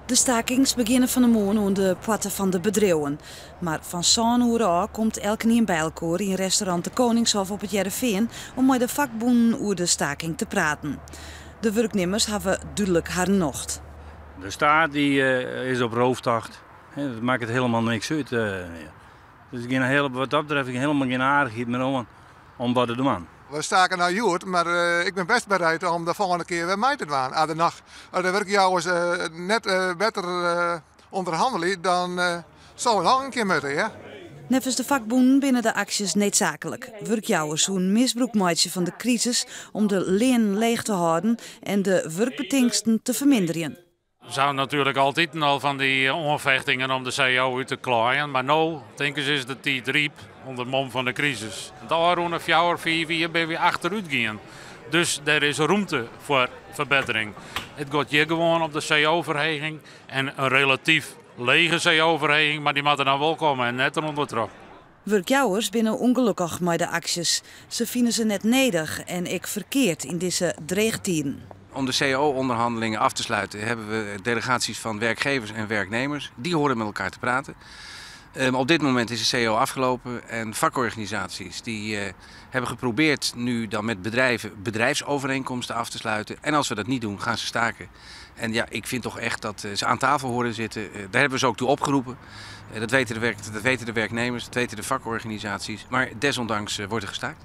De stakings begjinne fan 'e moarn oan de poarte fan de bedriuwen. Mar fan sân oere ôf komt elkenien by elkoar yn restaurant De Koningshof op It Hearrenfean om mei de fakbûnen oer de staking te praten. De wurknimmers hawwe dúdlik harren nocht. De staat die is op rooftocht. Dat makket hielendal niks út. Dus gjin, wat dat betreft hielendal gjin aardichheid mear oan om wat te dwaan. We staken no hjoed, mar ik bin bêst bereid om de folgjende kear wer mei te dwaan. As der noch, as de wurkjouwers net better ûnderhannelje, dan sil it noch in kear moatte, ja. Neffens de fakbûnen binne de aksjes needsaaklik. Wurkjouwers soene misbrûk meitsje fan de krisis om de leanen leech te hâlden en de wurkbetingsten te ferminderjen. Der zijn natuerlik altyd al fan dy oanfechtingen om de CAO út te klaaien, mar no tinke se is de tiid ryp ûnder mom fan de krisis. De ôfrûne 4, 5 jier binne we achterút gien. Dus der is romte foar ferbettering. It giet hjir gewoan om de CAO-ferheging en in relatyf lege CAO-ferheging, mar dy moat der dan wol komme en net derûnder. Wurkjouwers binne ûngelokkich mei de aksjes. Se fine se net nedich en ek ferkeard yn dizze drege tiden. Om de CAO-onderhandelingen af te sluiten hebben we delegaties van werkgevers en werknemers. Die horen met elkaar te praten. Op dit moment is de CAO afgelopen en vakorganisaties die hebben geprobeerd nu dan met bedrijven bedrijfsovereenkomsten af te sluiten. En als we dat niet doen, gaan ze staken. En ja, ik vind toch echt dat ze aan tafel horen zitten. Daar hebben we ze ook toe opgeroepen. Dat weten de werknemers, dat weten de vakorganisaties. Maar desondanks wordt er gestaakt.